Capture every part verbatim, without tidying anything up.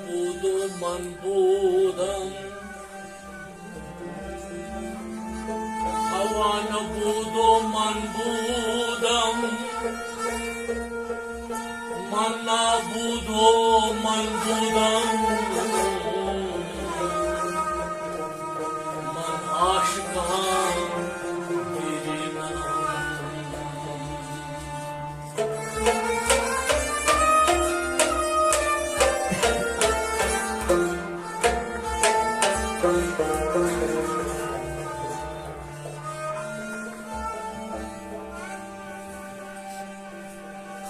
بودو من بودم، هوا نبودو من بودم، من نابودو من بودم، من عاشقان دیرینم.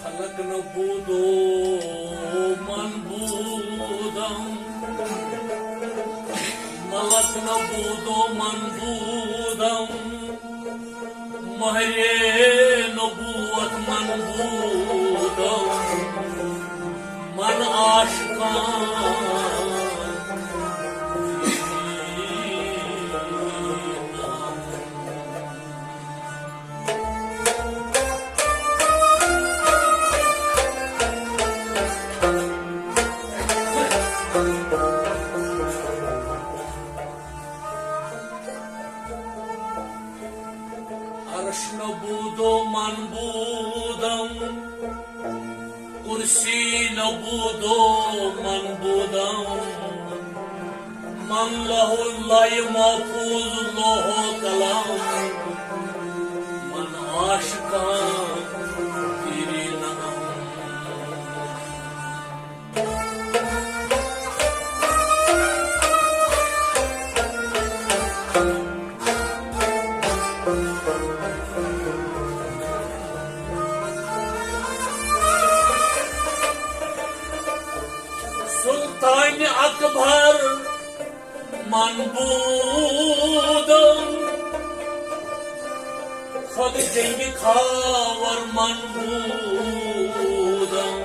خلق نبودو من بودم، ملک نبودو من بودم، مہرِ نبوت من بودم، من عاشقان. عرش نبودو من بودم، کرسی نبودو من بودم، من لوح، لوح محفوظ، لوح و قلم، من عاشقان دیرینم. سلطان اکبر من بودم، خود جنگ خاور من بودم،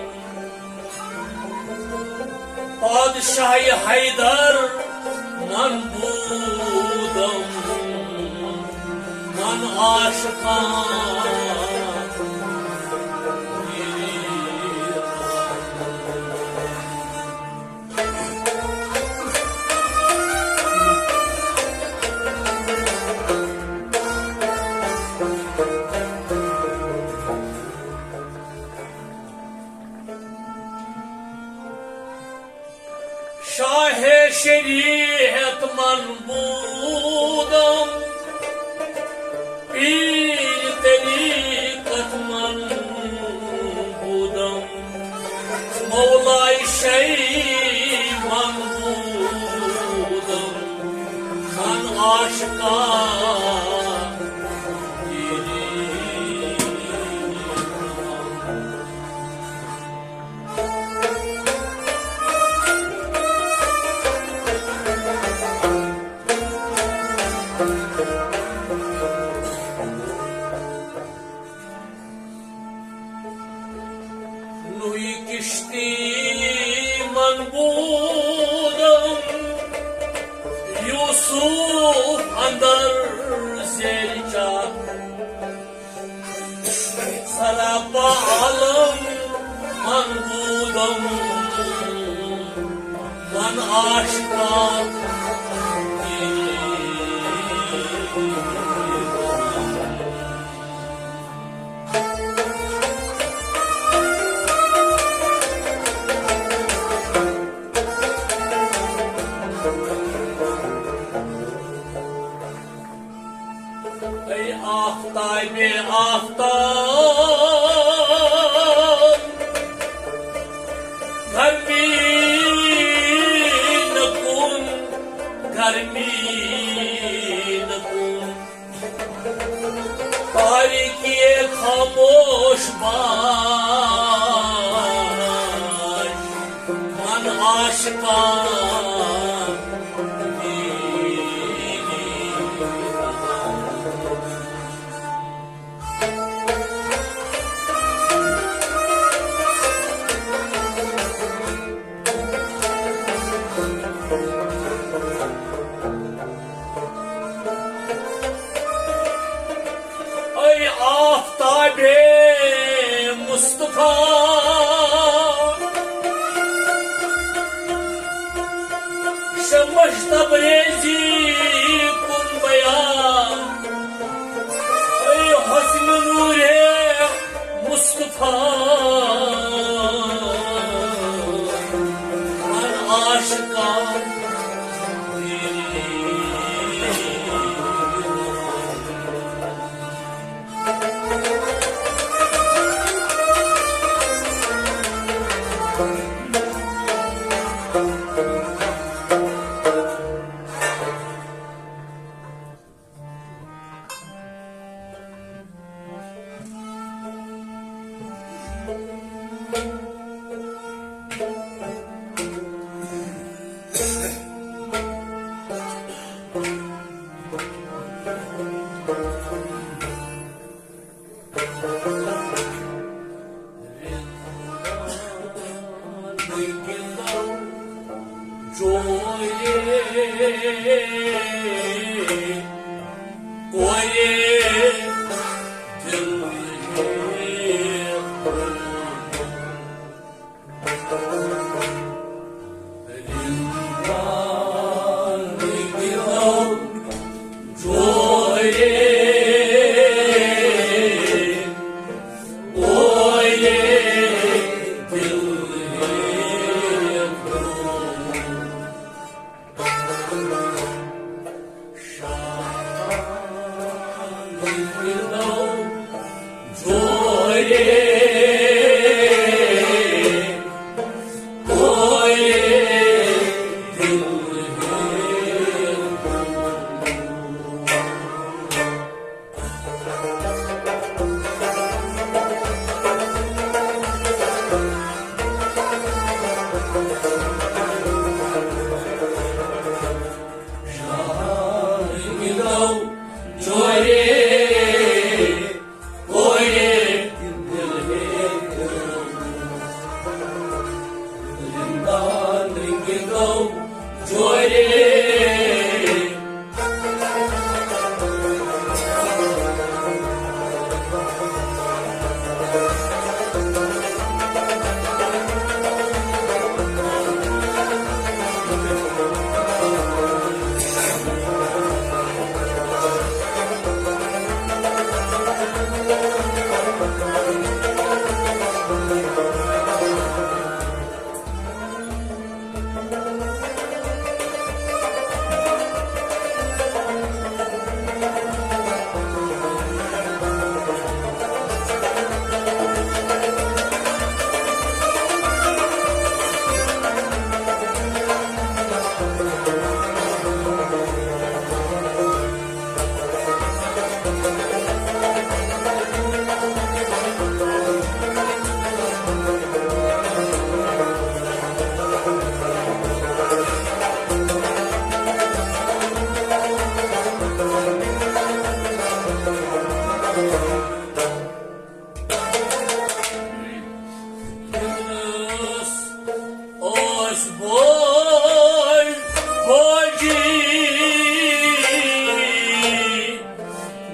پادشاہ حیدر من بودم، من عاشقان. شاہ شریعت من بودم، پیر طریقت من بودم، مولای شیخ من بودم، من عاشقان. نوحی کشتی من بودم، یوسف اندر زیر چتر، سراپا عالم من بودم، من عاشقان. اے آفتاب، آفتاب، گرمی نکن، گرمی نکن، تاریکی خاموش باش، من عاشقان. اے آفتاب مصطفیٰ، مشتبریزی کن بیان، اے حسن نور مصطفیٰ، من عاشقان۔ اوس بوے بوجی،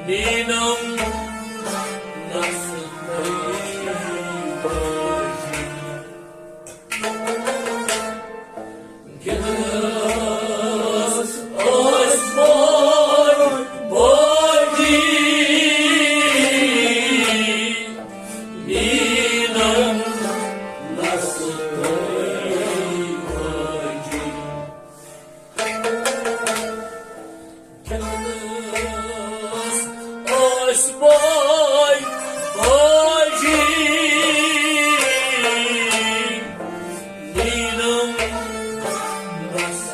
نیٖنم نسہٕ تۄہہِ بوجی۔ گِنٛدنس اوس بوے بوجی، نیٖنم نسہٕ تۄہہِ بوجی۔ گِنٛدنس اوس بوے بوجی، نیٖنم نسہٕ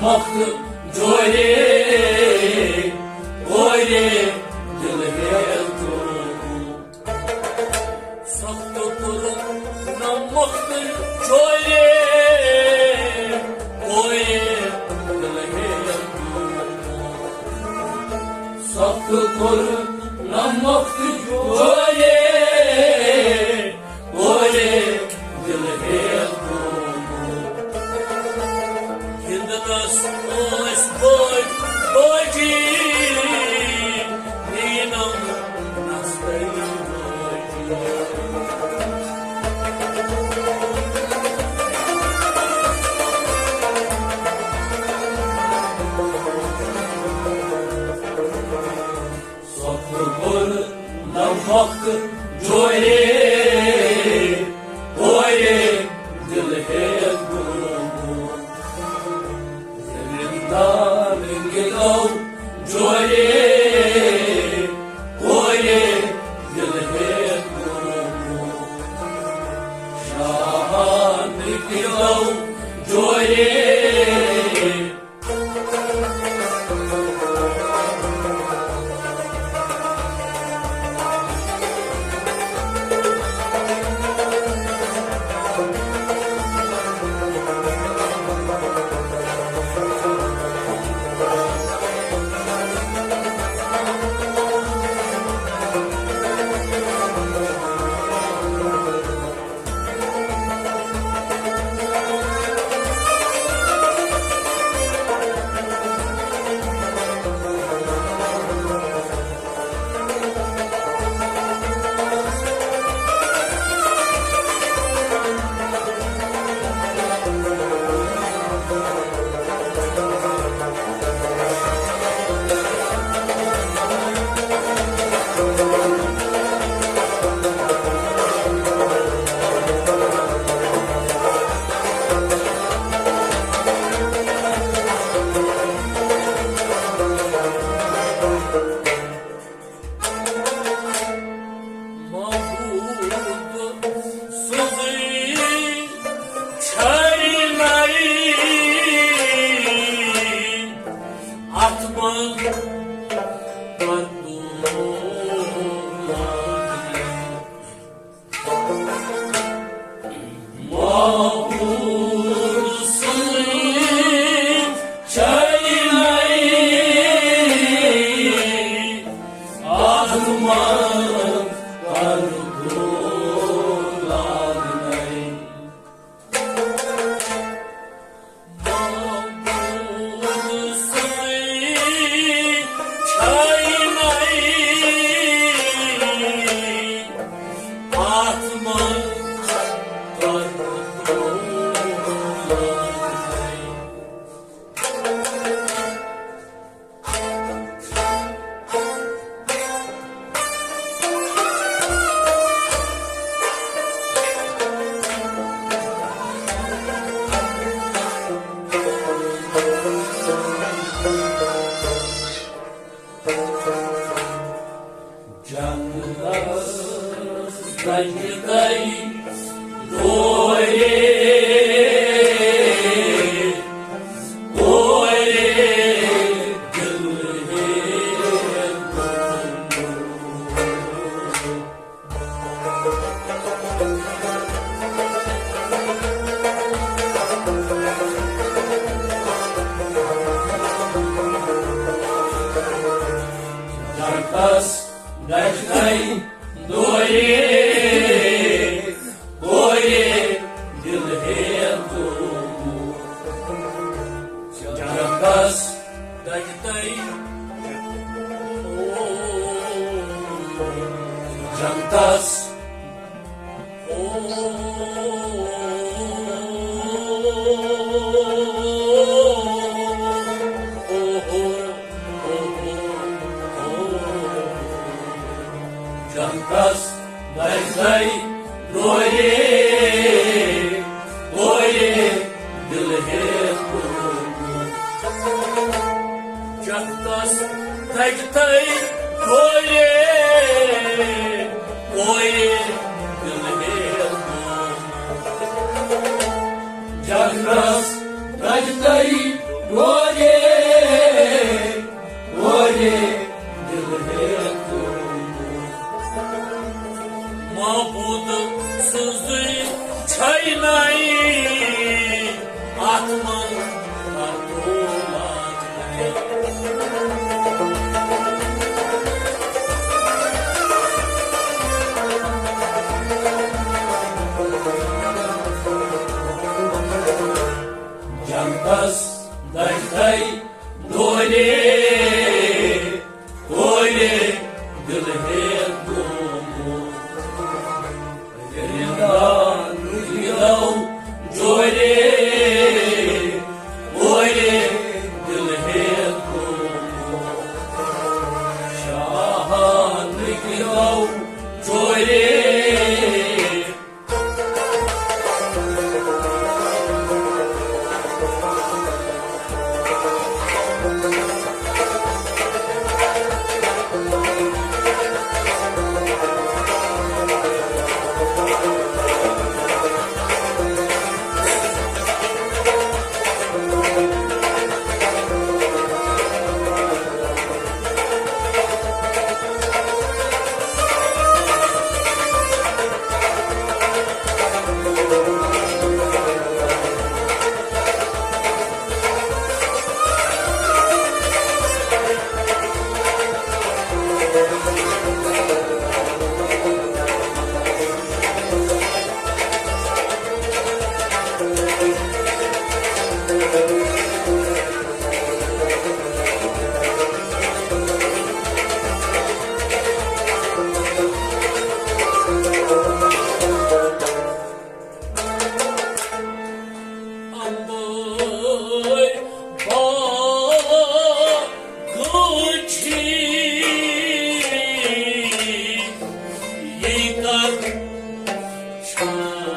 وقت جوڑے، کورے دل ہیل تو۔ سخت کور نہ وقت جوڑے، کورے دل ہیل تو۔ سخت کور نہ وقت جوڑے، کورے دل ہیل گوٚمُت۔ گِنٛدنَس ٲسۍ بٔڑۍ بٲجی، نیٖنَم نَستَے بٲجی۔ سخت کور نہ وقت جوڑے، کورے دل ہیل گوٚمُت۔ زمیٖندار گِنٛدو جوڑے، کورے دل ہیل گوٚمُت۔ شاہان گِنٛدو جوڑے۔ محبوب سٕنٛزٕے چھٲرۍ نَے اَتھ منٛز پردٕ۔ جنتس سجدے دورے، دورے دل ہے۔ جنتس نجدے دورے، دورے دل ہے تو۔ جنتس نجدے، جنتس جنتس نزدے رویے، رویے دل ہے۔ جنتس نزدے رویے، رویے دل ہے۔ جنتس نزدے رویے۔ معبود سٕنٛزٕے چھَے نَے اَتھ منٛز ہر قوت۔ جنتس درتَے دورے، کورے دل ہیتھ گومُت۔ رندا نُگرو جورے، کورے دل ہیتھ گومُت۔ شاہ نُگرو جورے۔ اندر باغ چھی، یہ کر چھائے۔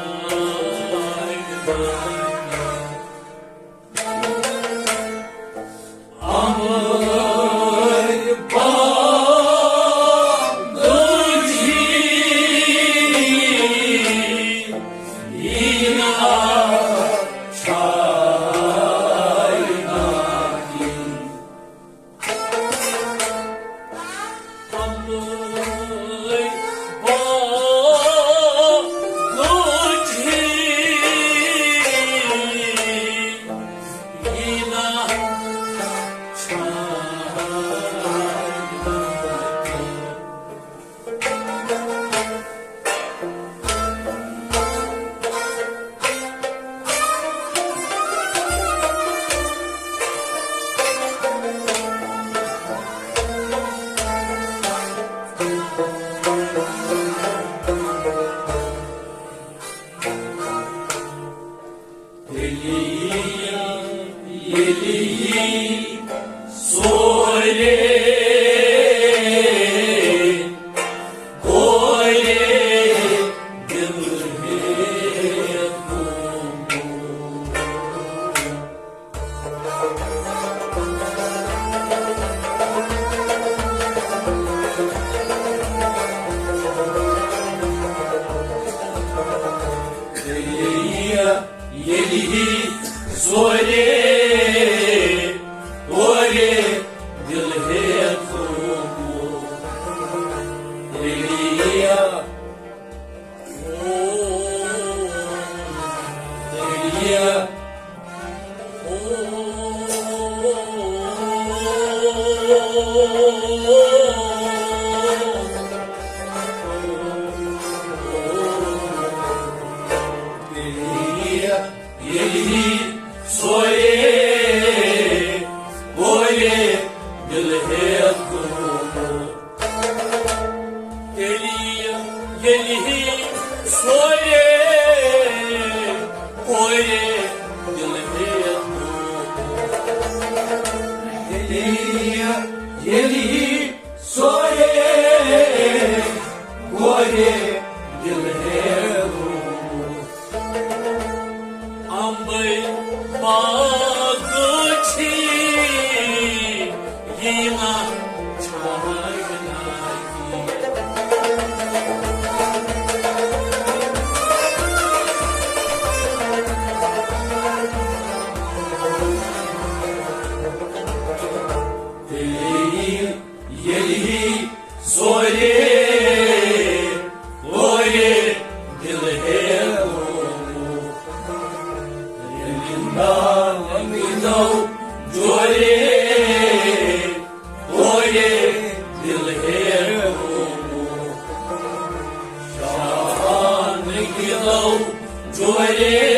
ییٚلہِ ہی سورے، اورے دِل ہیٚتھ گوٚو۔ ییٚلہِ ہی، ییٚلہِ ہی ییٚلہِ ہی سورے، اورے دِل ہیٚتھ گوٚو۔ تیٚلہِ ییٚلہِ ہی سورے، اورے دِل ہیٚتھ گوٚو۔ تیٚلہِ ییٚلہِ ہی سورے، اورے دِل ہیٚتھ گوٚو۔ امبر باغ چھی، یہِ نہ چھاے ناگی۔ تیٚلہِ ییٚلہِ ہی سورے، یلو جورے۔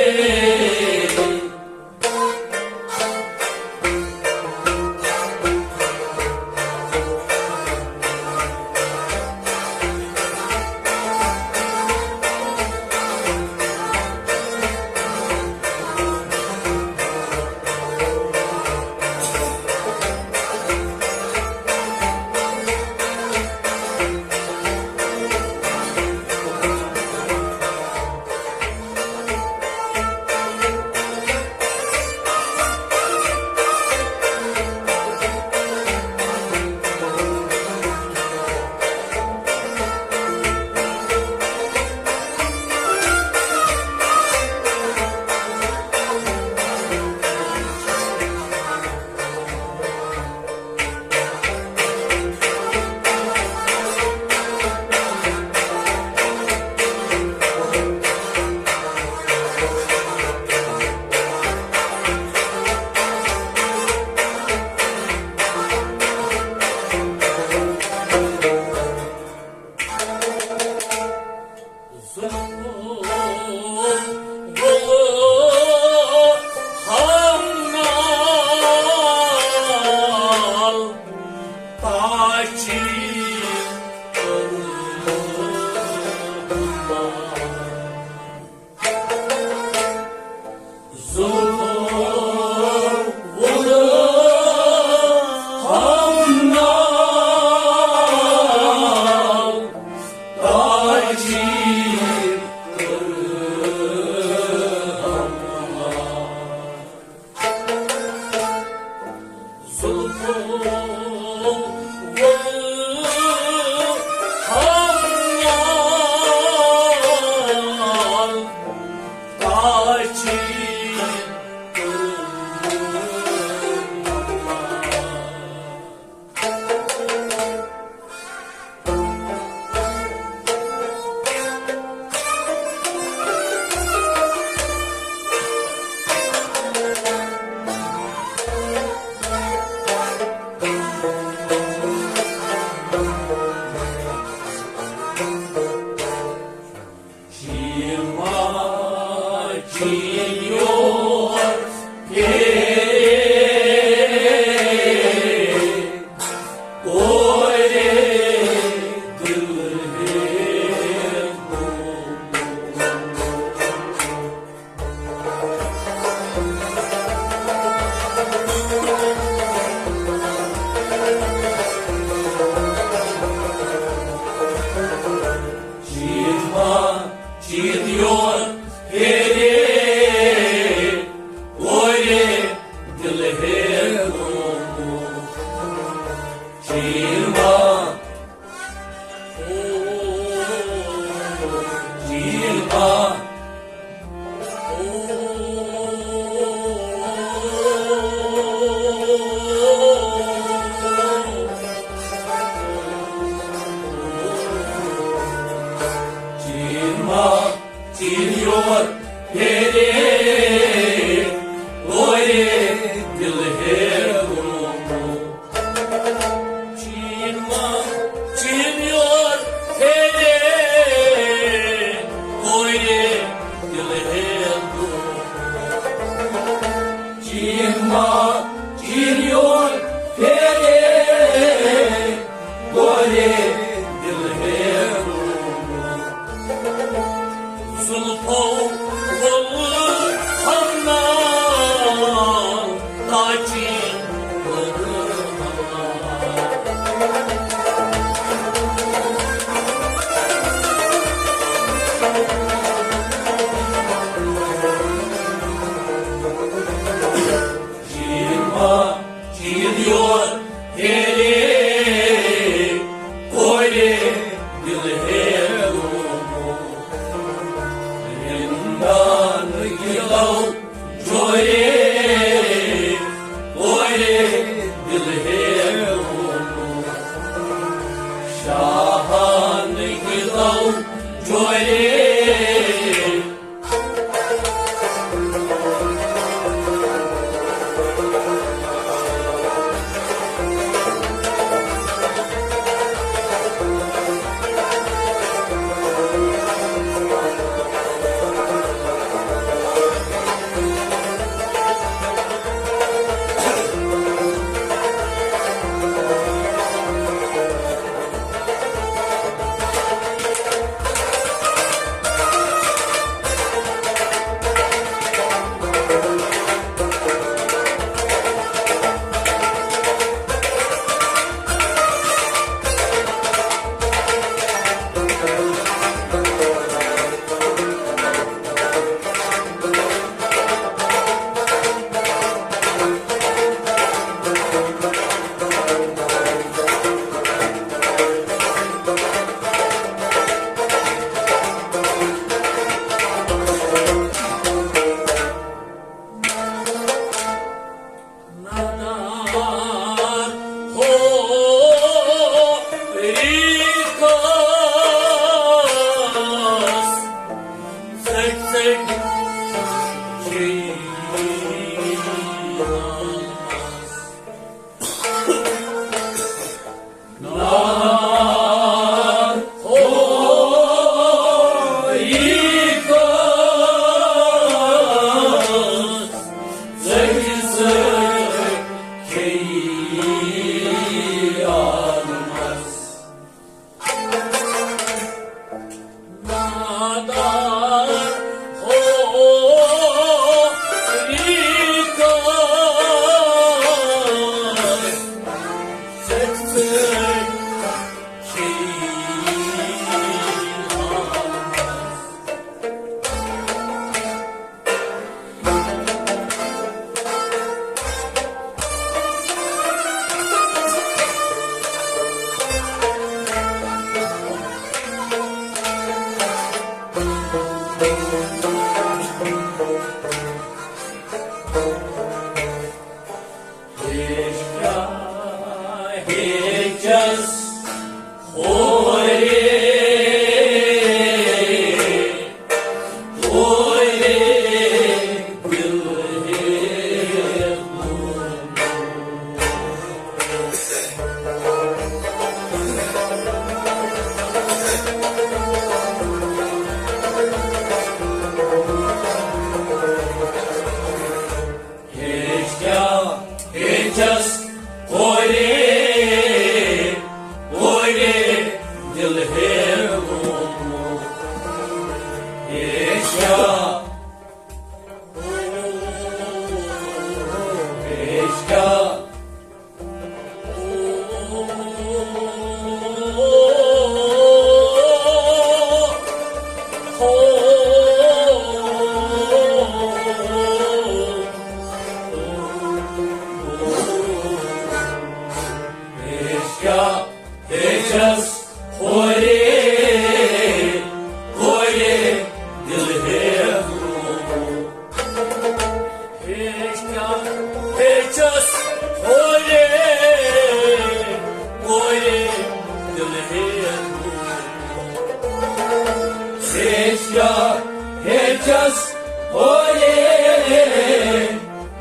ہیچیا ہیچس اورے،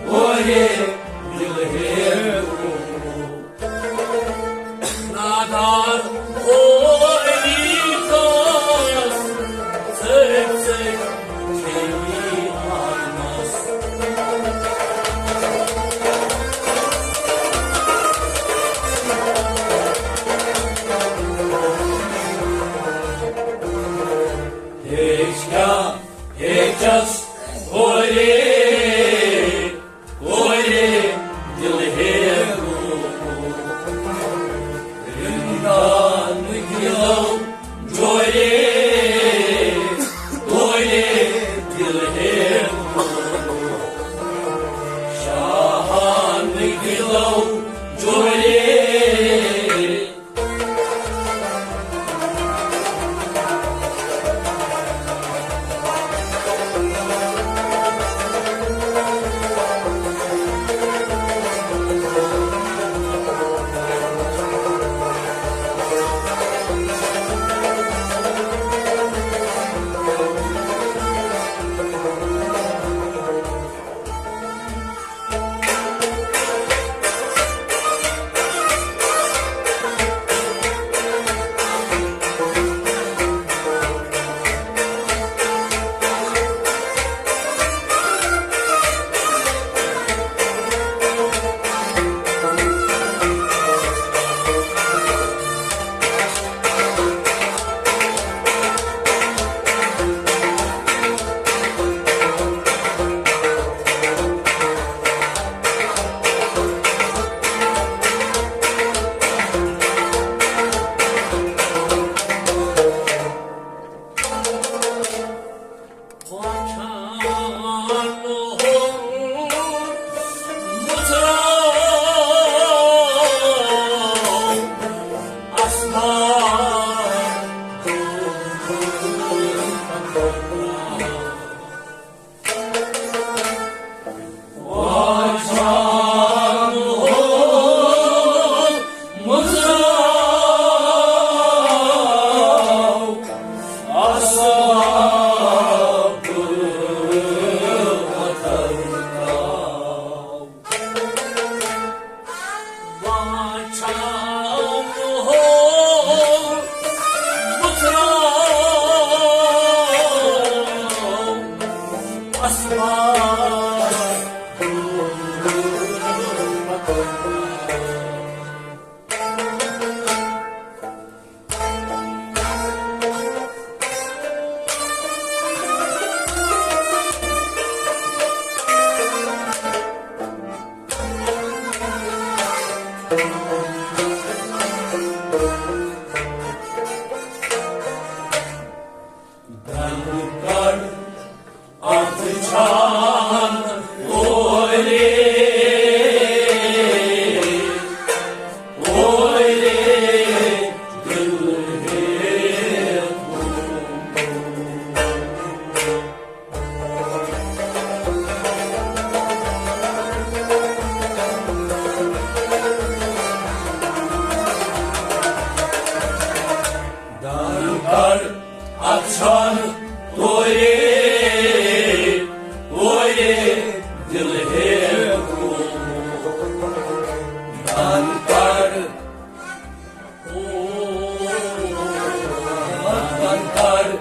اورے دل ہے۔ نادار ہوئی کس، سیک سیک کھیلی آنس۔ ہیچیا ہیچس اورے، اورے دل ہے۔ رندان دلو جورے، اورے دل ہے۔ شاہان دلو جورے۔ دم کر اچھان تورے، تورے دل ہے۔ دم کر، دم کر۔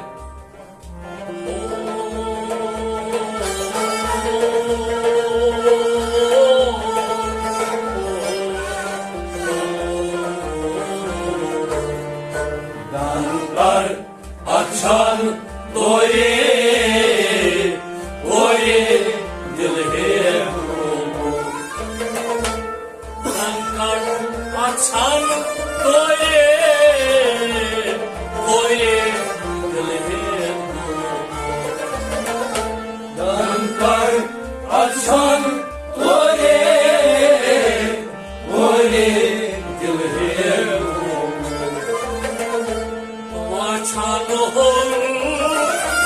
دم کر اچھان تورے، تورے دل ہے۔ دم کر اچھان تورے، تورے دل ہے۔ دم کر اچھان تورے، تورے دل ہے۔ وچھان ہو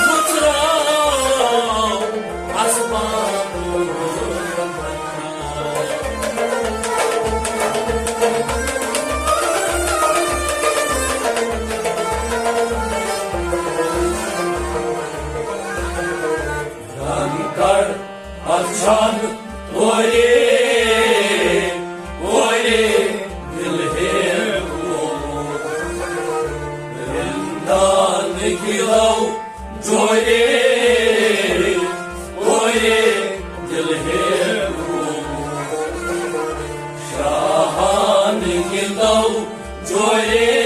مترا اسمان۔ شان، اوے، اوے، دل ہے وہ۔ رندان کی لو جوڑے، اوے، دل ہے وہ۔ شاہان کی لو جوڑے۔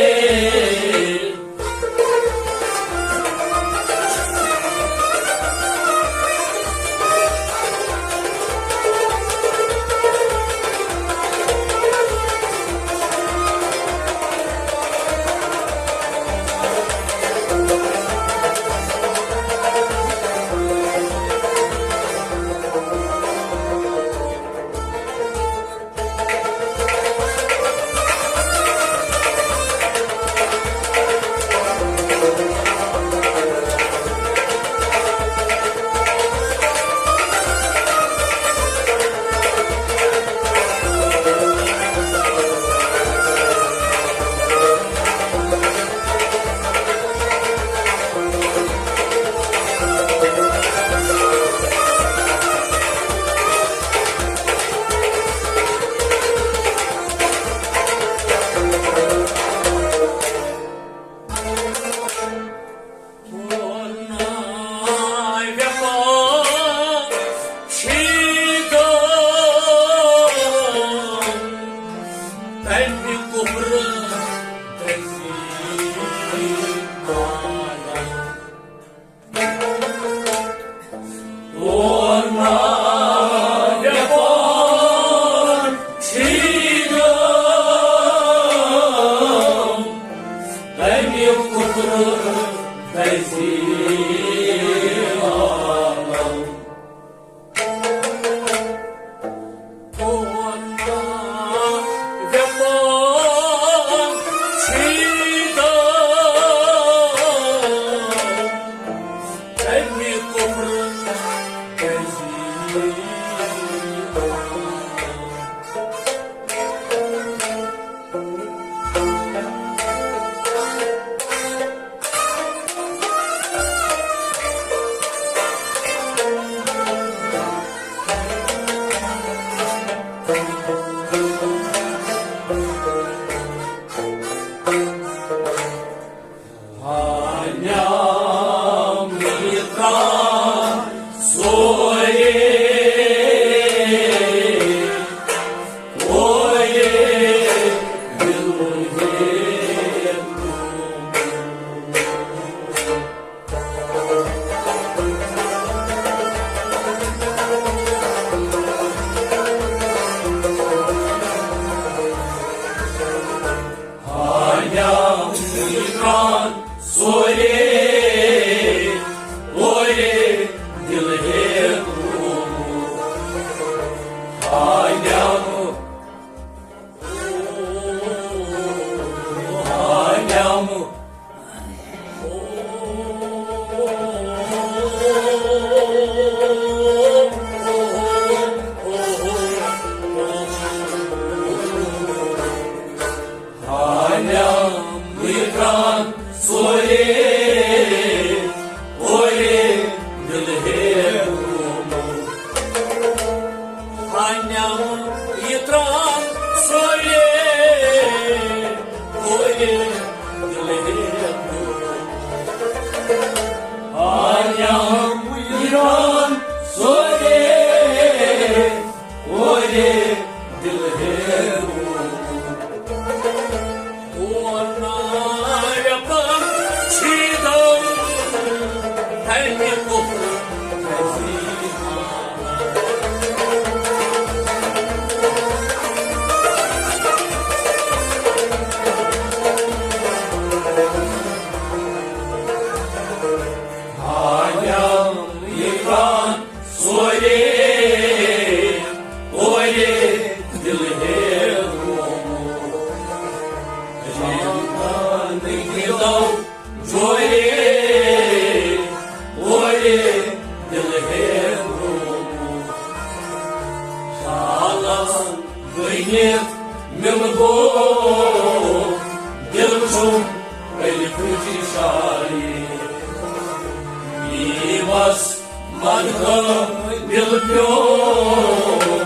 دِل پیوٚو۔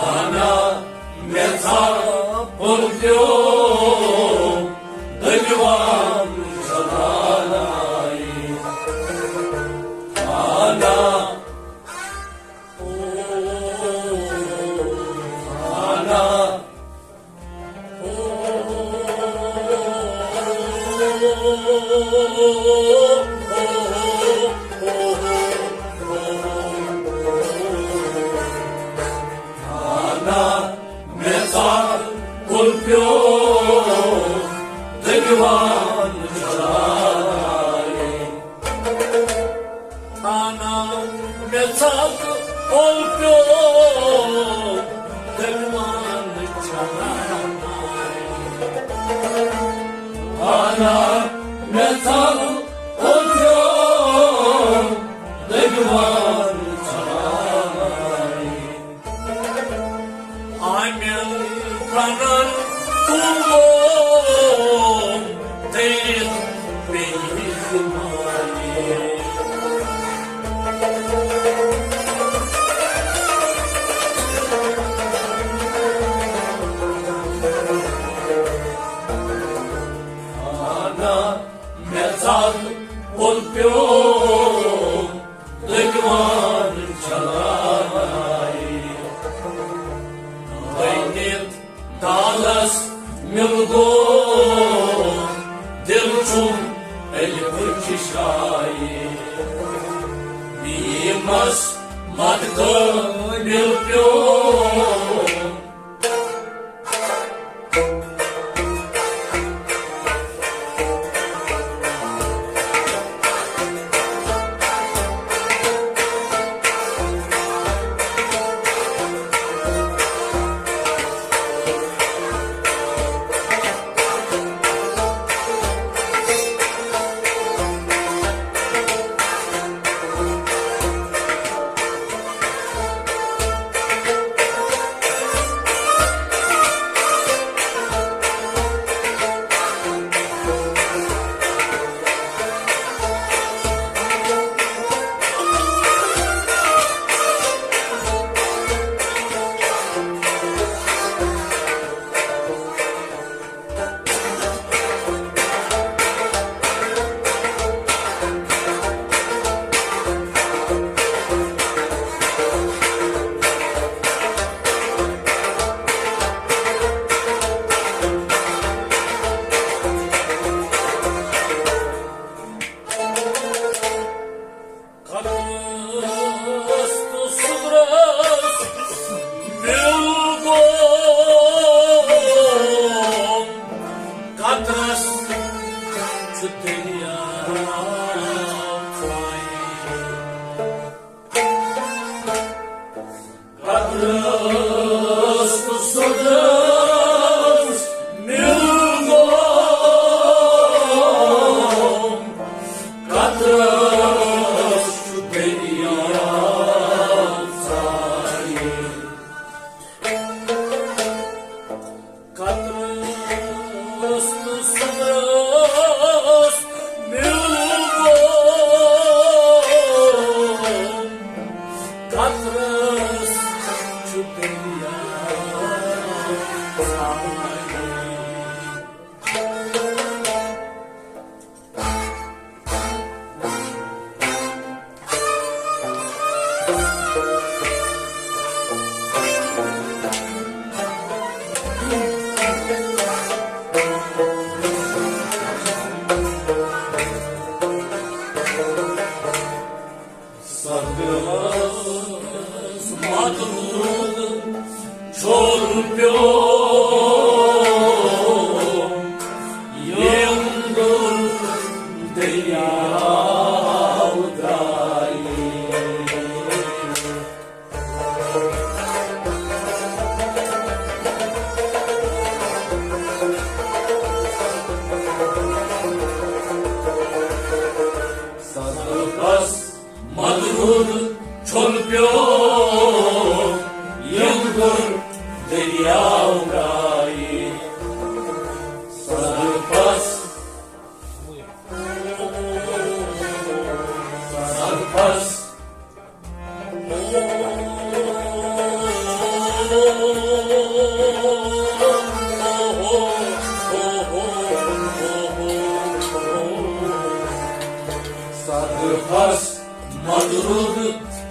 انا مےٚ ژاو کُل پیوٚو، دٔلوان چھلان۔ انا مےٚ ژاو کُل پیوٚو، دٔلوان چھلان۔ آمن پنن تُلوم تٔرِتھ بیٚیہِ ماے۔ آنا مےٚ ژل پُل پیوٚو، دٔلوان چھلان۔ بٔنِتھ دالس مِل گوٚو، دِل چھُم ألفٕچ شاعر۔ بیٖمس مدٕ قٲبِل پیوٚو۔ قدرس تہٕ سۄدرس مِل گوٚو، قدرس چھُ دٔریاو ژایہِ۔ قطرس تہٕ سۄدرس مِل گوٚو، قطرس چھُ دٔریاو ژایہِ۔ سۄدرس مدرود چھوٚل پیوٚو، ییٚمہِ دُر دٔریاو درٛایہِ۔ سۄدرس مدرود چھوٚل پیوٚو، ییٚمہِ دُر دٔریاو درٛایہِ۔ سۄدرس، سۄدرس سۄدرس مدرود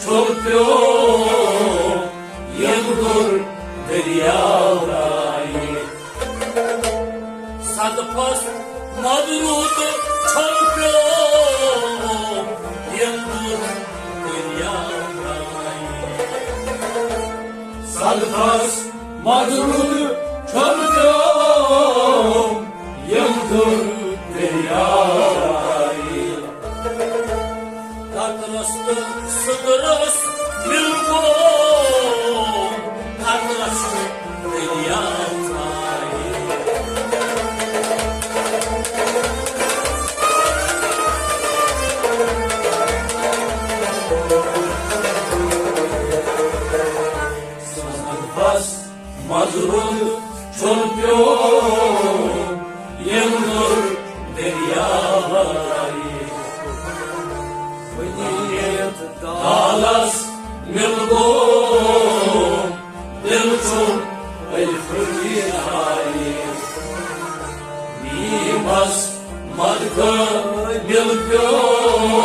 چھوٚل پیوٚو، ییٚمہِ دُر دٔریاو درٛایہِ۔ سۄدرس مدرود چھوٚل پیوٚو، ییٚمہِ دُر دٔریاو درٛایہِ۔ سۄدرس مدرود چھوٚل پیوٚو، ییٚمہِ دُر دٔریاو درٛایہِ۔ قطرس تہٕ سۄدرس مِل گوٚو، قطرس چھُ دٔریاو ژایہِ۔ سۄدرس مدرود چھوٚل پیوٚو، ییٚمہِ دُر دٔریاو درٛایہِ۔ ؤنِتھ دالس مِل گوٚو، دِل چھُم ألفہٕ جایہِ۔ نیٖمس مدکہٕ مِل پیوٚو۔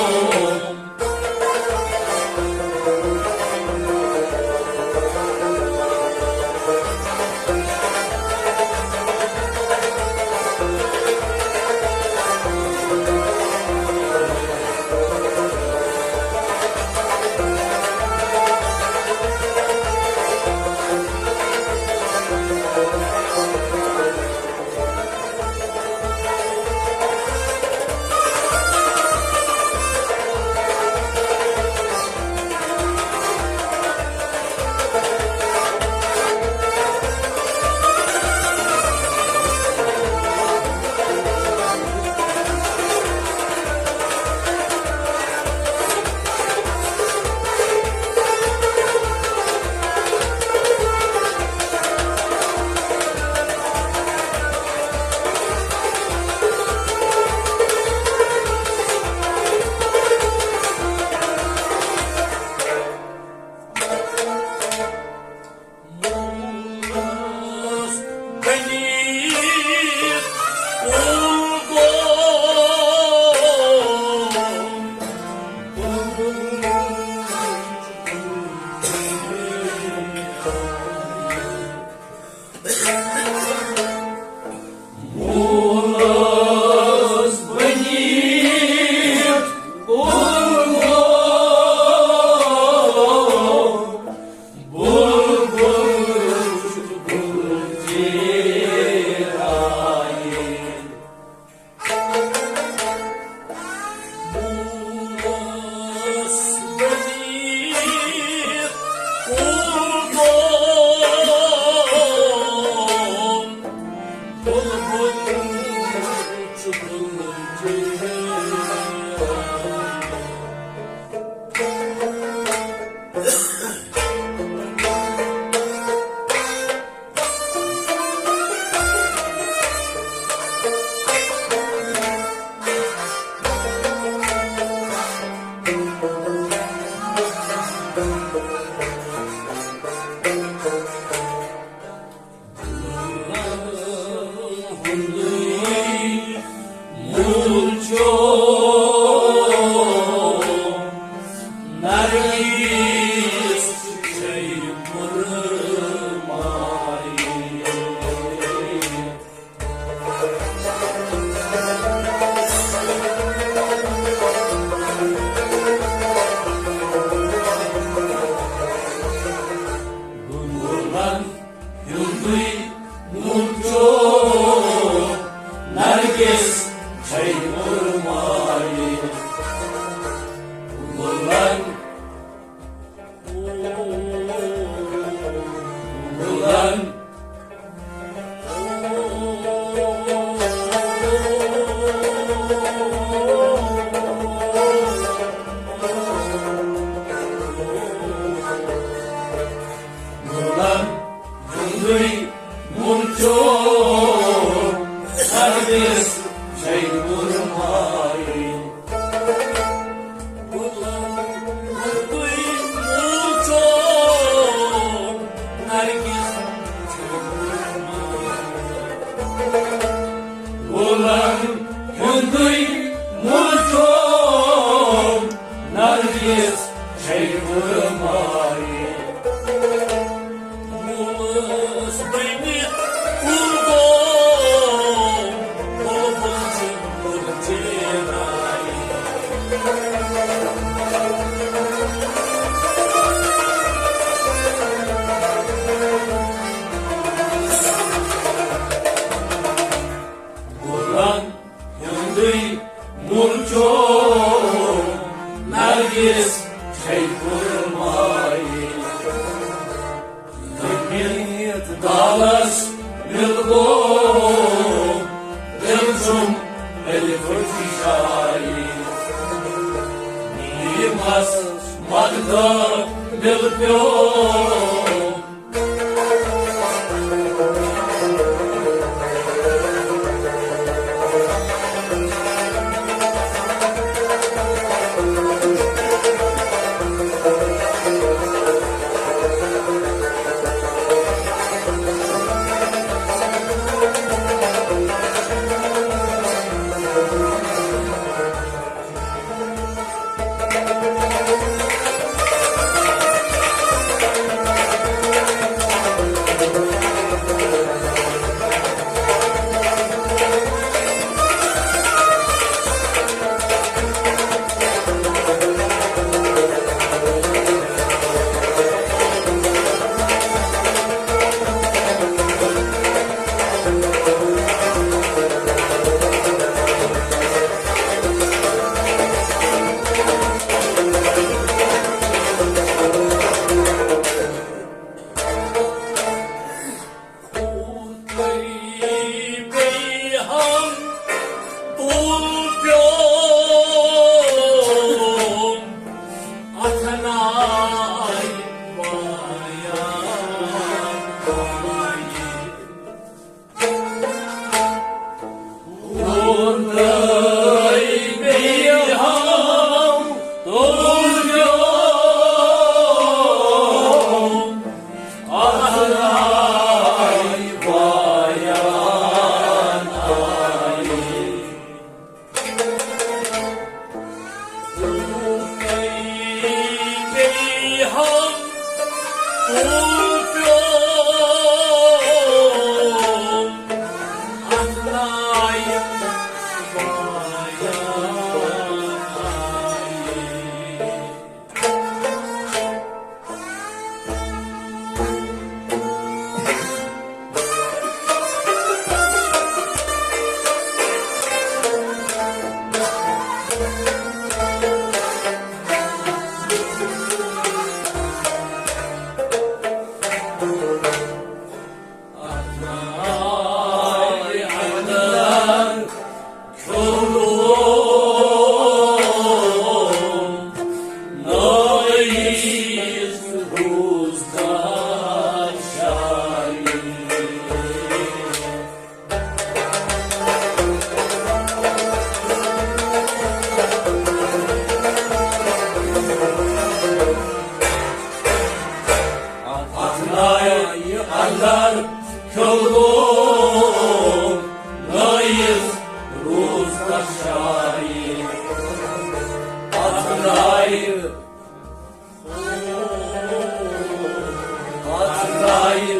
گُلَن ہُنٛدُے موٚنٛڈ چھُ نرگس چھے وُرمایہِ۔ گُلَن، گُلَن، گُلَن ہُنٛدُے موٚنٛڈ چھُ نرگس چھے وُرمایہِ۔ گُلَن ہُنٛدُے موٚنٛڈ چھُ نرگس چھے وُرمایہِ۔ گُلَن ہُنٛدُے موٚنٛڈ چھُ نرگس چھے وُرمایہِ۔ مُلَس بٔنِتھ اُردو بُلبُل چھِ مُرجے رایہِ۔ گُلَن ہُنٛدُے موٚنٛڈ چھُ نرگس چھے وُرمایہِ۔ دٔپِتھ دالس مِل گوٚو دِل چھُم الفٕچ جایہِ۔ نیٖمس مددٕ مِل پیوٚو۔ بخشائی۔ اتھ نایہِ، اتھ نایہِ۔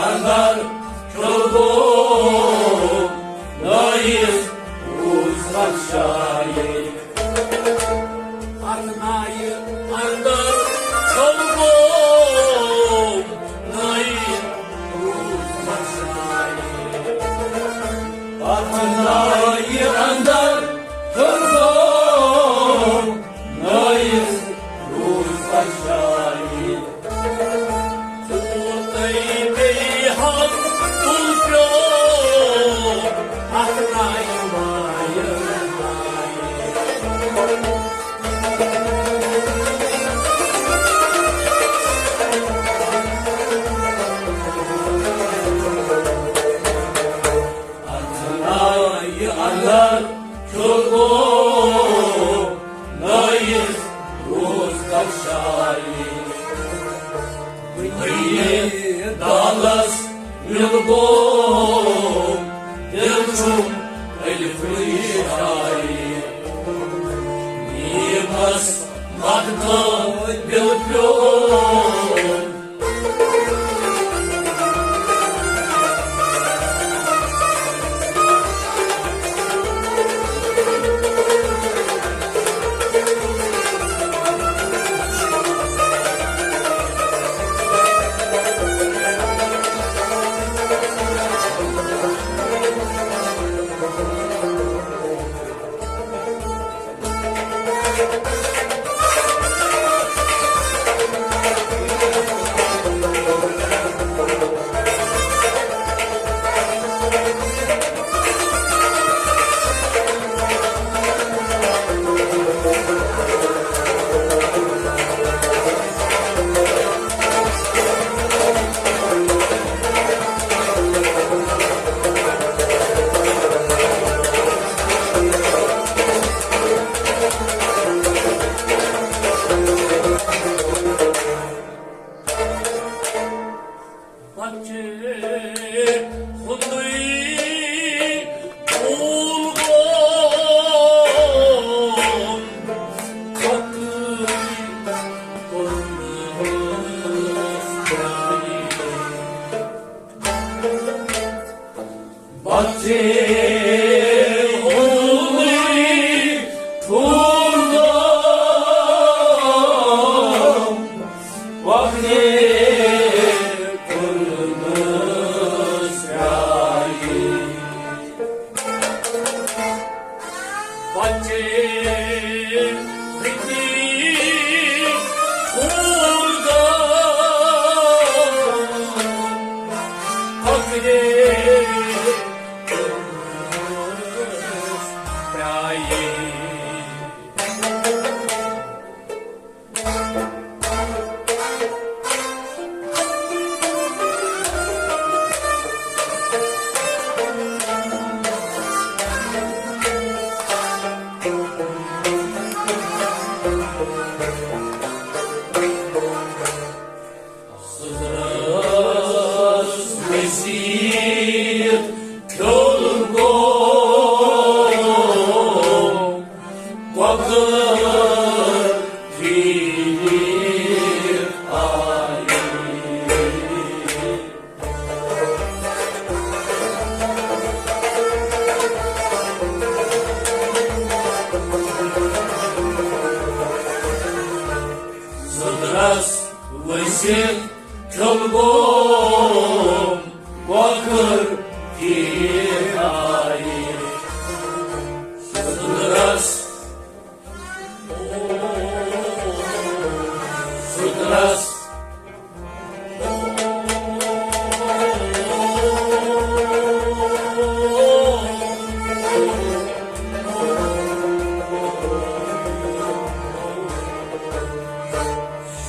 اندر کھلگوم نٲیِس روٗز بخشائی۔ اتھ نایہِ اندر کھلگوم نٲیِس روٗز بخشائی۔ اتھ نایہِ اندر کھلگوم نٲیِس روٗز بخشائی۔ تہٕ بیٚیہِ ہم تُل پیوٚو اتھ نایہِ وایہِ۔ اتھ نایہِ اندر کھلگوم نٲیِس روٗز بخشائی۔ وٕنی دالس مِلگوم، دِل چھُم ألفٕچ شاعری۔ نیٖمس مقتل پیوٚو۔ بچے ہُنٛدُے پھوٗل گوٚو، فقرٕے کوٚرمَس جایہِ۔ بچے ہُنٛدُے پھوٗل گوٚو، فقرٕے کوٚرمَس جایہِ۔ بچے ہُنٛدُے پھوٗل گوٚو، فقرٕے کوٚرمَس جایہِ۔ سُہ درٛاس ؤسِتھ کھیوٚل گوٚو، کۄکر پھیٖرِتھ آیہِ۔ سُہ درٛاس ؤسِتھ کھیوٚل گوٚو، کۄکر پھیٖرِتھ آیہِ۔ سُہ درٛاس، سُہ درٛاس۔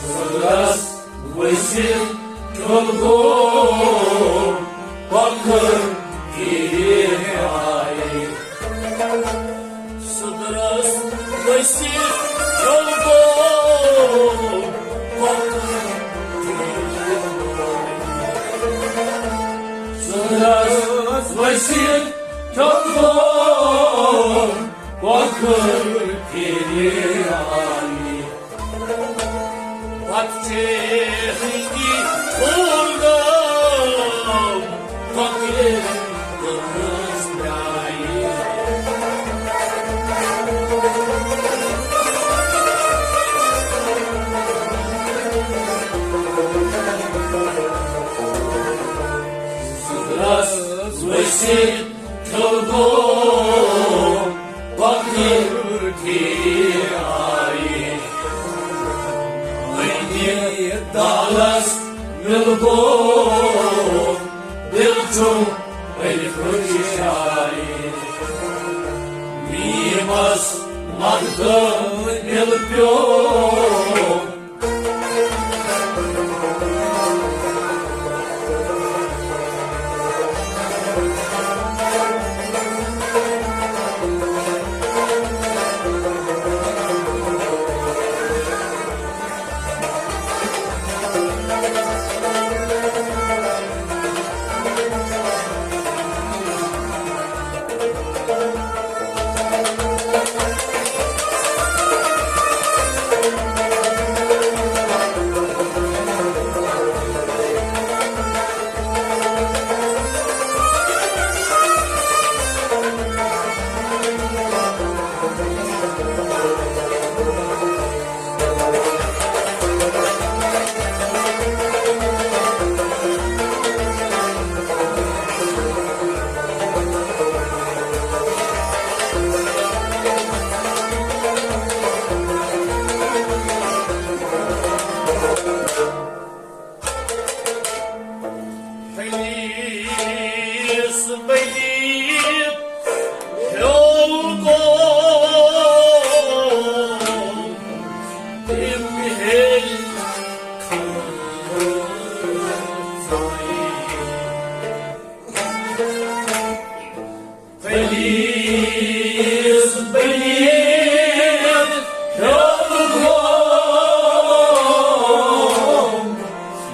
سُہ درٛاس ؤسِتھ کھیوٚل گوٚو۔ ؤسِتھ کھیوٚو گوٚو کۄکُر۔ ژٕہرس ؤسِتھ کھیوٚو گوٚو کۄکُر پھِرِ آیہِ۔ پتہٕ چھِ ہٕنٛدی پھوٗل گام کۄکرِ گٔمٕژ ترٛایہِ۔ ژٕہرس ؤسِتھ کھیوٚو گوٚو کۄکُر پھِرِ آیہِ۔ أنٛدۍ دالس مِل گوٚو، دِل چھُم ألفٕچ شاعر۔ میٖمس مقدم مِل پیوٚو۔ پلیس بنی ہیوگو تم ہے خلوصائی۔ پلیس بنی ہیوگو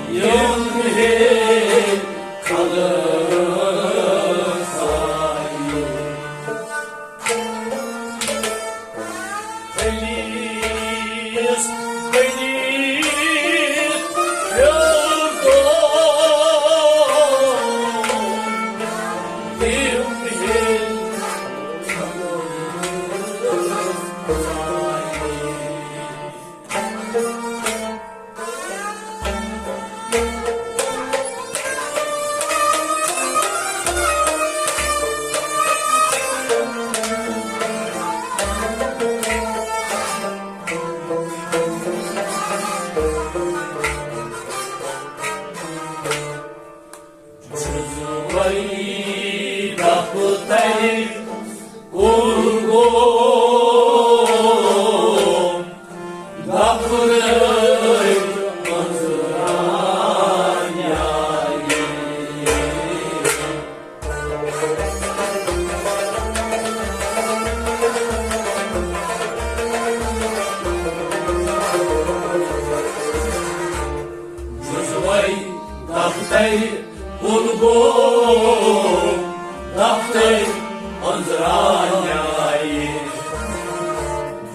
یم ہے خلوصائی۔ پلیس بنی ہیوگو یم ہے خلوصائی۔ جُزوَے دفترِ کُل گوٚو دفترٕے أنٛزرا نیٛارِ۔ جُزوَے دفترِ کُل گوٚو دفتر أنٛزرا نیٛارِ۔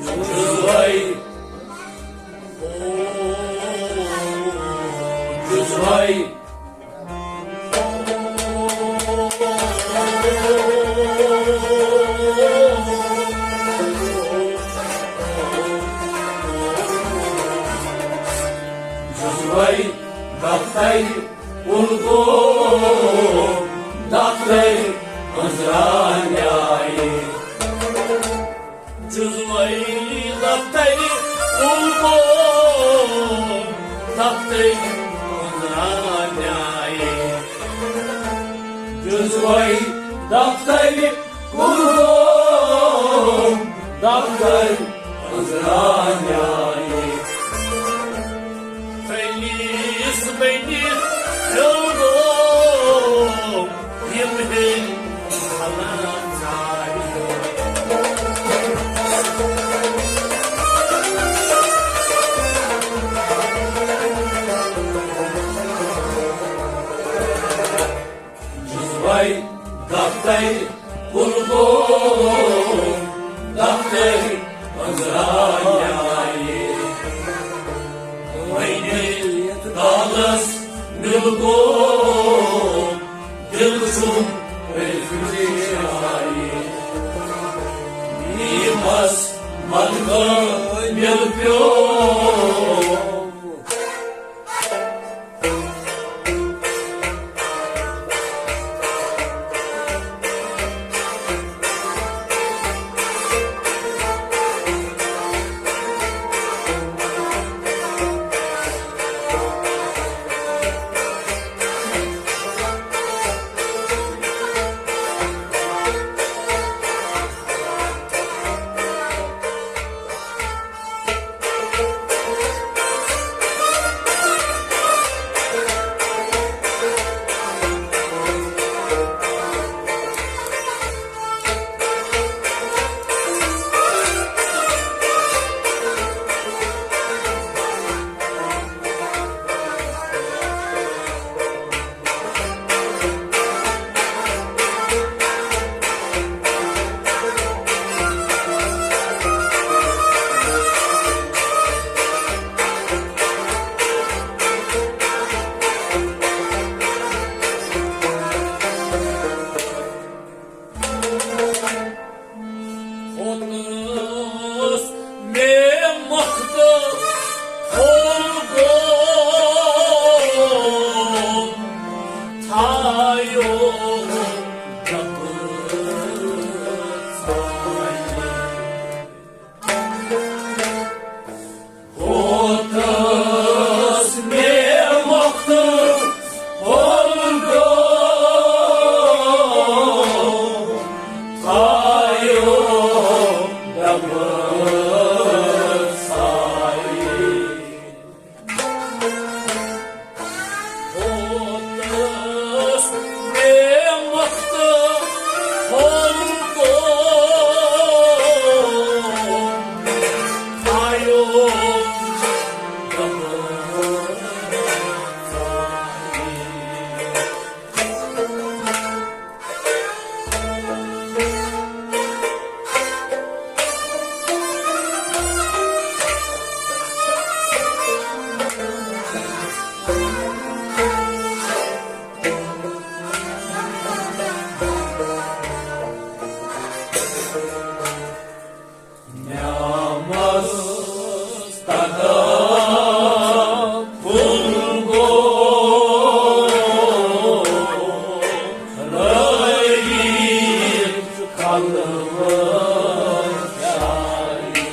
جُزوَے، جُزوَے، جُزوَے دفترِ کُل گوٚو دفتر أنٛزرا نیٛارِ۔ جُزوَے دفترِ کُل گوٚو دفتر أنٛزرا نیٛارِ۔ جُزوَے دفترِ کُل گوٚو دفتر أنٛزرا نیٛارِ۔ پلیس بنی ہیوگو یم ہے خلوصائی۔ درایے۔ وۄنۍ دالس مِل گوٚو، دِل چھُم أتھۍ جایہِ۔ نیٖمس منٛگہٕ مِل پیوٚو۔ ہوتس مےٚ مۄختہٕ پھوٚل گوٚو، تھایو ڈبہٕ ژایہِ۔ ہوتس مےٚ مۄختہٕ پھوٚل گوٚو، تھایو ڈبہٕ ژایہِ۔ ہوتس مےٚ مۄختہٕ پھوٚل گوٚو، تھایو ڈبہٕ ژایہِ۔ نیامس تگا پھوٚل گوٚو، رٲوِتھ خلوت جایہِ۔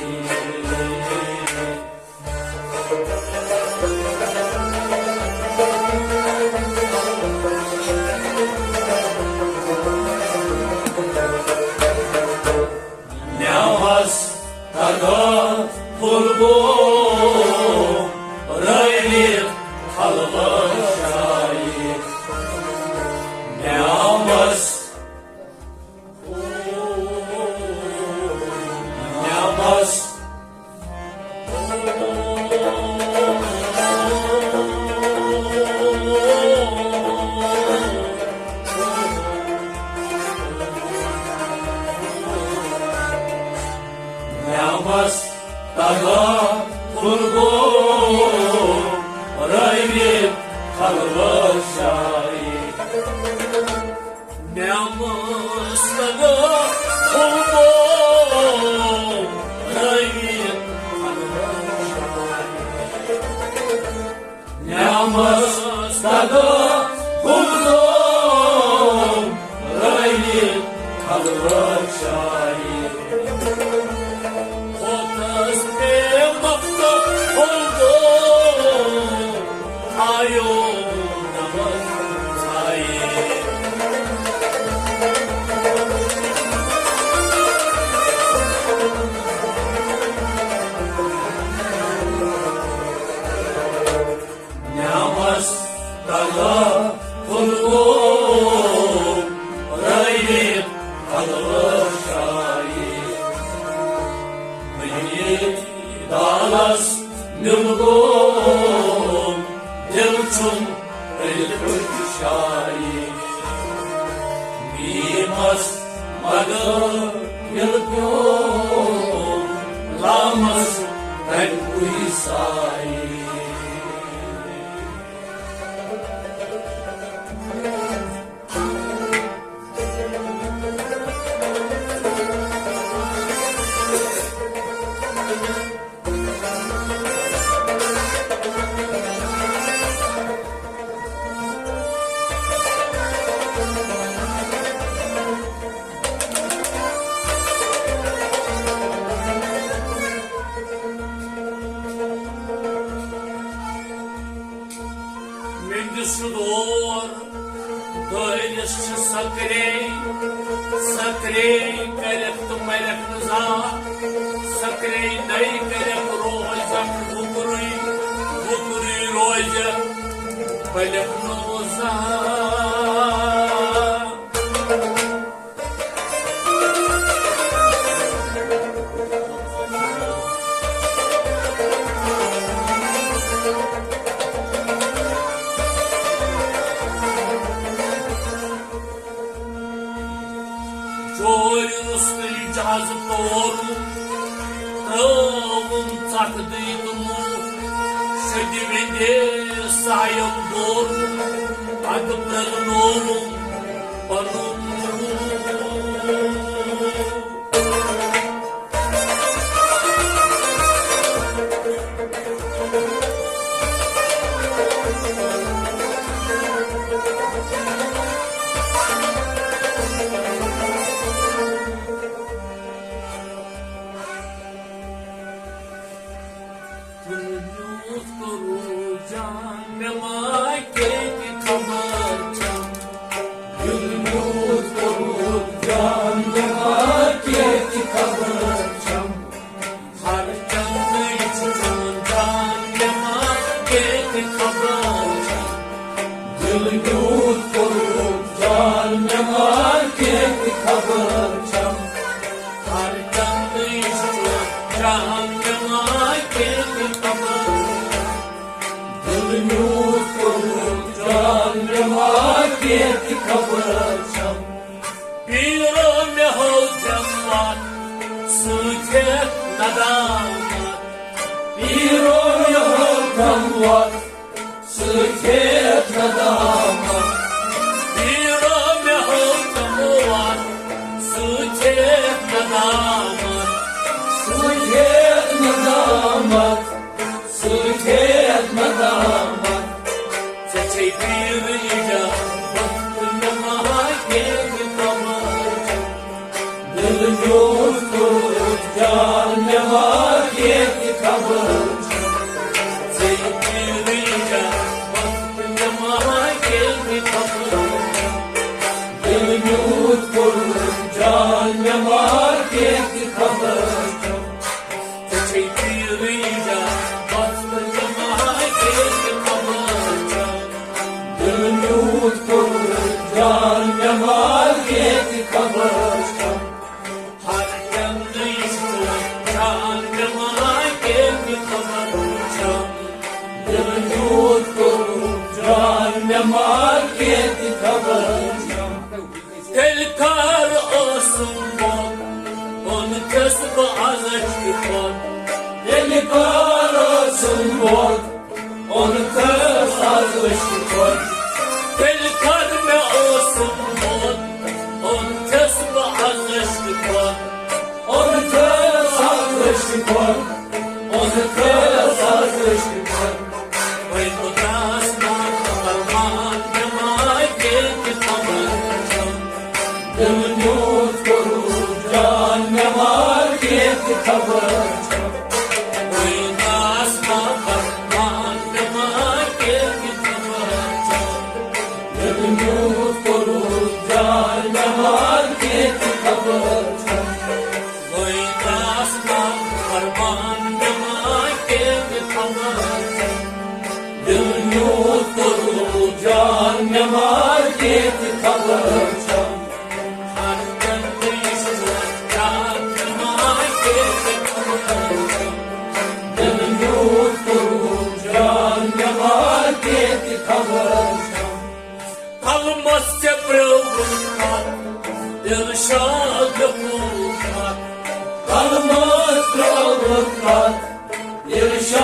نیامس تگا پھوٚل گوٚو، رٲوِتھ خلوت جایہِ۔ نیامس، نیامس نیامس تگا پھوٚل گوٚو، رٲوِتھ خلوت جایہِ۔ نیامس تگا پھوٚل گوٚو، رٲوِتھ خلوت جایہِ۔ نیامس تگا پھوٚل گوٚو، رٲوِتھ خلوت جایہِ۔ ہوتس مےٚ مۄختہٕ پھوٚل گوٚو، آیو نمس آیہِ۔ نیامس تگا پھوٚل گوٚو، رٲوِتھ خلوت جایہِ۔ وۄنۍ دالس مِل گوٚو، دِل چھُم أتھۍ جایہِ۔ نیٖمس مگر مِل پیوٚو، مےٚ دِژ سُہ دور، دٲرِس چھِ سکرے، سکرے کَرٮ۪کھ تہٕ مَرٮ۪کھ نہٕ زانٛہہ، سکرے نَے کَرٮ۪کھ روزَکھ وُکرُے، وُکرُے روزٮ۪کھ، بَلٮ۪کھ نہٕ زانٛہہ۔ جورِ روٚستُے جہازٕ تورُن، ترٛٲوُن ژکھ دٕے تہٕ موٗ، شدِ وِندے سایم دورُن، پتہٕ پرٛگنووُن پنُن روٗح۔ دِل میوٗٹھ کوٚرُکھ جان، مےٚ ما کیٛاہ تہِ خبر چھم۔ دِل میوٗٹھ کوٚرُکھ جان، مےٚ ما کیٛاہ تہِ خبر چھم۔ ہر چندٕے چھُ چون جان، مےٚ ما کیٛاہ تہِ خبر چھم۔ دِل میوٗٹھ کوٚرُکھ جان، مےٚ ما کیٛاہ تہِ خبر چھم۔ ہر چندٕے چھُ چون جان، مےٚ ما کیٛاہ تہِ خبر۔ دِل میوٗٹھ کوٚرُکھ جان، مےٚ ما کیٛاہ تہِ خبر چھم۔ پیٖرو مےٚ ہٲو تِم وَتھ، سۭتۍ ہٮ۪تھ ندامت۔ پیٖرو مےٚ ہٲو تِم وَتھ، سۭتۍ ہٮ۪تھ ندامت۔ پیٖرو مےٚ ہٲو تِم وَتھ، سۭتۍ ہٮ۪تھ ندامت۔ سۭتۍ ہٮ۪تھ ندامت۔ سۭتۍ ہٮ۪تھ ندامت۔ ژےٚ چھے پیٖرٕ اِجابت، مےٚ ما کیٛاہ تہِ خبر چھم۔ دِل میوٗٹھ کوٚرُتھ جان، مےٚ ما کیٛاہ تہِ خبر چھم۔ ژےٚ پیٖرٕ اِجابت، مےٚ ما کیٛاہ تہِ خبر چھم۔ دِل میوٗٹھ کوٚرُتھ جان، مےٚ ما کیٛاہ تہِ خبر چھم۔ ژےٚ چھے پیٖرٕے جان، بس تہٕ ژےٚ ما کیٛاہ تہِ خبر چھم۔ دِل میوٗٹھ کوٚرُتھ جان، مےٚ ما کیٛاہ تہِ خبر چھم۔ ہر چندٕے چھُ جان، مےٚ ما کیٛاہ تہِ خبر چھم۔ دِل میوٗٹھ کوٚرُتھ جان، مےٚ ما کیٛاہ تہِ خبر چھم۔ تیٚلہِ کر اوسُم بۄن، اوٚنتھس بہٕ از عشقہٕ پۄن۔ تیٚلہِ کر اوسُم بۄن، اوٚنتھس از عشقہٕ پۄن۔ تیٚلہِ کر مےٚ اوسُم بۄن، اوٚنتھس بہٕ از عشقہٕ پۄن۔ اوٚنتھس از عشقہٕ پۄن۔ اوٚنتھس از عشقہٕ پۄن۔ وۄنۍ کوٚتاس ما فرمان، مےٚ ما کیٛاہ تہِ خبر چھم۔ دِل میوٗٹھ کوٚرُتھ جان، مےٚ ما کیٛاہ تہِ خبر چھم۔ وۄنۍ کوٚتاس ما فرمان، مےٚ ما کیٛاہ تہِ خبر چھم۔ دِل میوٗٹھ کوٚرُتھ جان، مےٚ ما کیٛاہ تہِ خبر چھم۔ وۄنۍ کوٚتاس ما فرمان، مےٚ ما کیٛاہ تہِ خبر چھم۔ دِل میوٗٹھ کوٚرُتھ جان، مےٚ ما کیٛاہ تہِ خبر چھم۔ ہر چندٕے چھُ جان، مےٚ ما کیٛاہ تہِ خبر چھم۔ دِل میوٗٹھ کوٚرُتھ جان، مےٚ ما کیٛاہ تہِ خبر چھم۔ قلمس ژےٚ پرٛٲوٕتھ کتھ، ارشاد لیوٚکھمُت کتھ۔ قلمس پرٛٲوٕتھ کتھ، ارشاد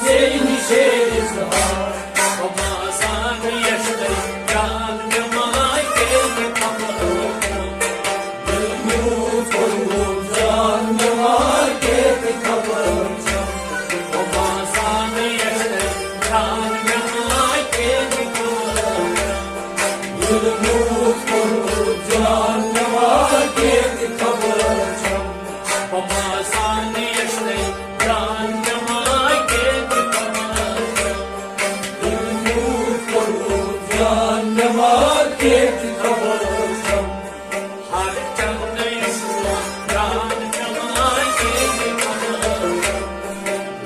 ژےٚ نِش اظہار۔ بہٕ ما زانہٕ یَشتٕے جان مےٚ ما کیٛازِ خبر چھم۔ دِل میوٗٹھ کوٚرمُت جان مےٚ ما کیٛازِ خبر چھم۔ بہٕ ما زانہٕ یَشتٕے جان مےٚ ما کیٛازِ خبر چھم۔ دِل میوٗٹھ کوٚرمُت جان مےٚ ما کیٛازِ خبر چھم۔ بہٕ ما زانہٕ یَشتٕے جان مےٚ ما کیٛازِ خبر چھم۔ دِل میوٗٹھ کوٚرمُت جان مےٚ ما کیٛازِ خبر چھم۔ ہر چندٕ یُس جان مےٚ ما کیٛازِ خبر چھم۔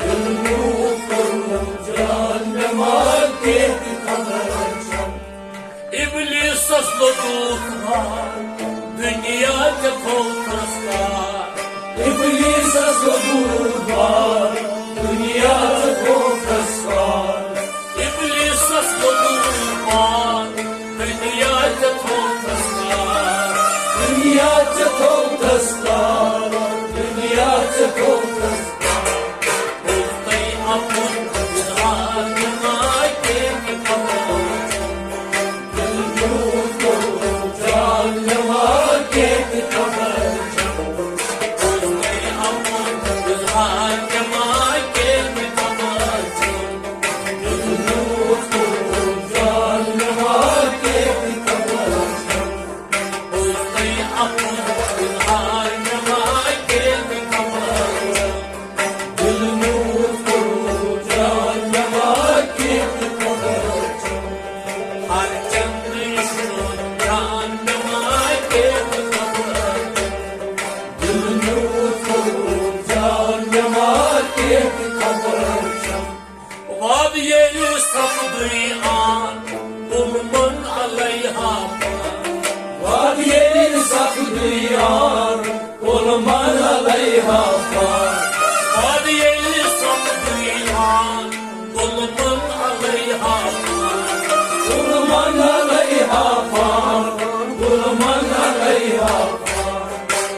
دِل میوٗٹھ کوٚرمُت جان مےٚ ما کیٛازِ خبر چھم۔ ابلیسس لوٚگُکھ وار، دُنیا ژےٚ تھوٚوتھس کار۔ ابلیسس لوٚگُکھ وار، دُنیا ژےٚ تھوٚوتھس کار۔ ابلیسس لوٚگُکھ وار، دُنیا ژےٚ تھوٚوتھس کار۔ دُنیا ژےٚ تھوٚوتھس کار، دُنیا ژےٚ تھوٚوتھس کار۔ بوٗزتَے اَپُز اظہار مےٚ ما کیٛازِ خبر چھم۔ دِل میوٗٹھ کوٚرمُت جان مےٚ ما کیٛازِ خبر چھم۔ بوٗزتَے اَپُز اظہار مےٚ ما کیٛازِ خبر چھم۔ دِل میوٗٹھ کوٚرمُت جان مےٚ ما کیٛازِ خبر چھم۔ بوٗزتَے اَپُز اظہار مےٚ ما کیٛازِ خبر چھم۔ دِل میوٗٹھ کوٚرمُت جان مےٚ ما کیٛازِ خبر چھم۔ ہر چندٕ یُس جان مےٚ ما کیٛازِ خبر چھم۔ دِل میوٗٹھ کوٚرمُت جان مےٚ ما کیٛازِ خبر چھم۔ وعدٕ ییٚلہِ سپدُے آن، کُل من علیہا فان۔ وعدٕ ییٚلہِ سپدُے آن، کُل من علیہا فان۔ وعدٕ ییٚلہِ سپدُے آن، کُل من علیہا فان۔ کُل من علیہا فان۔ کُل من علیہا فان۔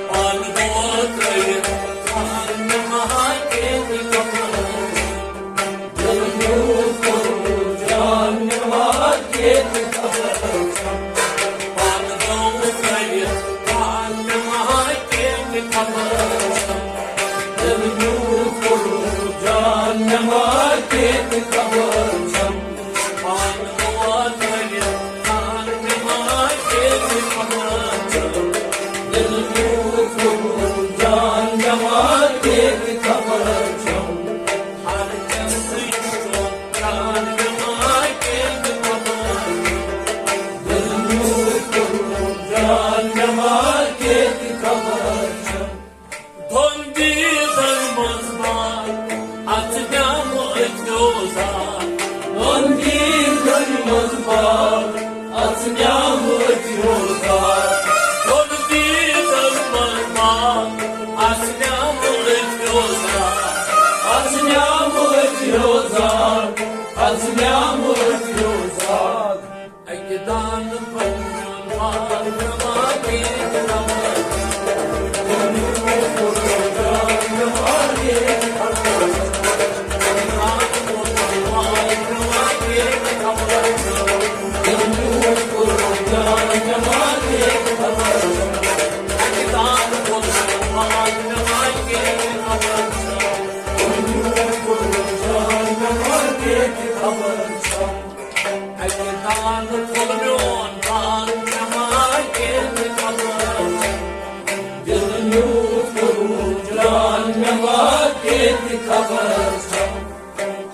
پان گوٚو ترٛٲوِتھ فان مےٚ ما کیٛازِ خبر چھم۔ دِل میوٗٹھ کوٚرمُت جان مےٚ ما کیٛازِ خبر چھم۔ پان گوٚو ترٛٲوِتھ فان مےٚ ما کیٛازِ خبر چھم۔ دِل میوٗٹھ کوٚرمُت جان مےٚ ما کیٛازِ خبر چھم۔ پان گوٚو ترٛٲوِتھ فان مےٚ ما کیٛازِ خبر چھم۔ دِل میوٗٹھ کوٚرمُت جان مےٚ ما کیٛازِ خبر چھم۔ ہر چندٕ یُس جان مےٚ ما کیٛازِ خبر چھم۔ دِل میوٗٹھ کوٚرمُت جان مےٚ ما کیٛازِ خبر چھم۔ دۄن دیٖدن منٛز بار، اژنیوم أتھیو زار۔ دۄن دیٖدن منٛز بار، اژنیوم أتھیو زار۔ دۄن دیٖدن منٛز بار، اژنیوم أتھیو زار۔ اژنیوم أتھیو زار۔ اژنیوم أتھیو زار۔ اکہِ دانہٕ پھوٚل میون بار، مےٚ ما کیٛازِ خبر۔ اکہِ دانہٕ پھوٚل میون بار، مےٚ ما کیٛازِ خبر۔ دِل میوٗٹھ کوٚرمُت جان، مےٚ ما کیٛازِ خبر چھم۔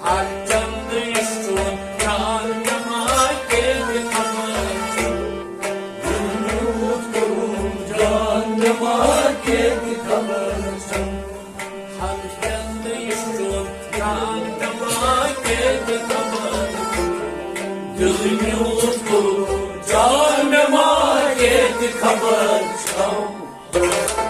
ہر چندٕ یُس چون جان، مےٚ ما کیٛازِ خبر چھم۔ دِل میوٗٹھ کوٚرمُت جان، مےٚ ما کیٛازِ خبر چھم۔ ہر چندٕ یُس چون جان، مےٚ ما کیٛازِ خبر چھم۔ دِل میوٗٹھ کوٚرمُت جان، مےٚ ما کیٛازِ خبر چھم۔